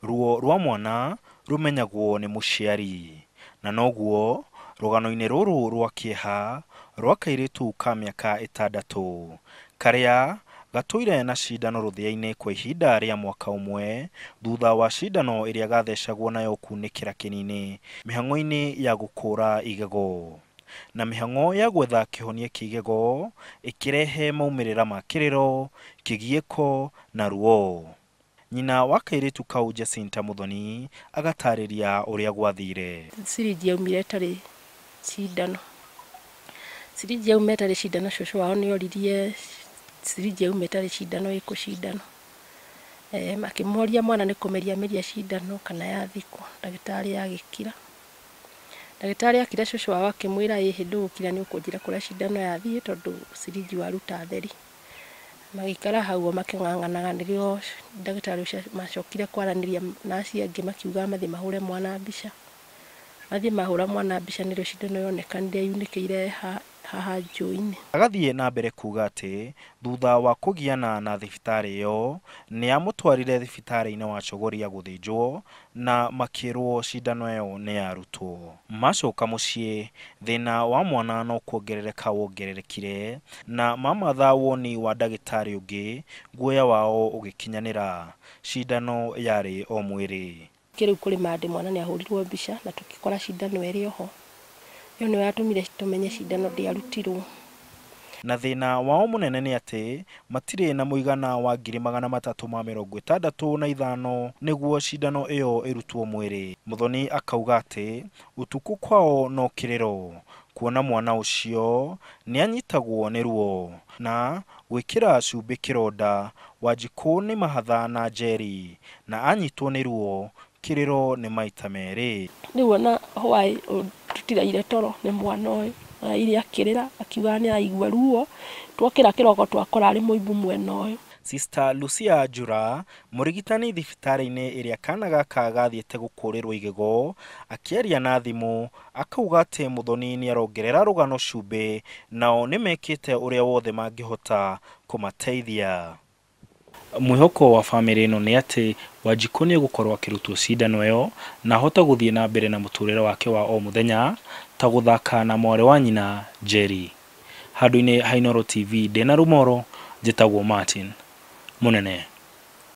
Ruo rwa mwana rũmenyagwo nĩ mũciari. Na noguo rũgano-inĩ rũrũ rwa kĩeha rwa kairĩtu ka mĩaka 6 karĩa gatũire na cindano rũthĩa-inĩ kwa ihinda rĩa mwaka ũmwe thutha wa cindano ĩrĩa gathecagwo nayo kunĩkĩra kĩnini mĩhang'o-inĩ ya gũkũra igego. Na mĩhang'o ya gwetha kĩhonia kĩa igego ĩkĩrehe maumĩrĩra ma kĩrĩro, kĩgiĩko na ruo. Nyina wa kairĩtu kau Jacinta Muthoni agatarĩria ũrĩa gwathire. Cirinji yaumire ĩtarĩ cindano. Cirinji yauma ĩtarĩ cindano cũcũ wao nĩ oririe cirinji yauma ĩtarĩ cindano ĩkũ cindano. Makĩmoria mwana nĩ kũmeria ameria cindano kana yathikwo. Ndagĩtarĩ agĩkira. Ndagĩtarĩ akira cũcũ wao akĩmwĩra ĩhĩ ndũgũkira nĩ ũkũnjĩra kũrĩa cindano yathiĩ tondũ cirinji waruta theri. Magĩikara hau o makĩng'ang'anaga nĩrĩo ndagĩtarĩ ũcio macokire kwaranĩria na acio angĩ makiuga mathiĩ mahũre mwana mbica. Mathiĩ mahũra mwana mbica nĩrĩo cindano yonekanire yunĩkĩire haha njũĩ-inĩ. Agathiĩ na mbere kuga atĩ thutha wa kũgiana na thibitarĩ ĩyo nĩ amũtwarire thibitarĩ-inĩ wa Chogoria gũthĩnjwo na makĩrwo cindano ĩyo nĩ yarutwo. Macoka mũciĩ thĩna wa mwana no kuongerereka wongererekire na mamatha woni wa ndagĩtarĩ ũngĩ guoya wao ũgĩkinyanĩra. Cindano yarĩ o mwĩrĩ. Kĩrĩu kũrĩ mandĩ mwana nĩ ahũrirwo mbica na tũgĩkora cindano ĩrĩ oho. Ĩyo nĩyo yatũmire tũmenye cindano ndĩarutirwo. Na thĩna wao mũnene nĩ atĩ matirĩ na mũigana wa 365,000 nĩguo cindano ĩyo ĩrutwo mwĩrĩ. Muthoni akauga atĩ ũtukũ kwao no kĩrĩro kuona mwana ũcio nĩ anyitagwo nĩ ruo na gwĩkĩra cumbĩ kĩronda. Wanjikũ nĩ mahatha na Njeri na anyitwo nĩ ruo kĩrĩro nĩ maita merĩ. Rĩu ona hwaĩ tũtiraire toro nĩ mwana ũyũ araire akĩrĩra akiuga nĩ araigua ruo. Twokĩra kĩroko twakora arĩ mũimbu mwena ũyũ. Sister Lucia Njura mũrigitani thibitarĩ-inĩ ĩrĩa kana gaka gathiĩte gũkũrĩrwo igego akĩaria na thimũ akauga atĩ Muthoni nĩ arongerera rũgano cumbĩ nao nĩmekĩte ũrĩa wothe mangĩhota kũmateithia. Mwĩhoko wa bamĩrĩ ĩno nĩ atĩ Wanjikũ nĩ egũkorwo akĩrutwo cindano ĩyo na ahote gũthiĩ na mbere na mũtũrĩre wake wa o mũthenya ta gũthaka na mwarĩ wa nyina Njeri. Handũ-inĩ ha Inooro TV ndĩna Rumoro njĩtagwo Martin Mũnene.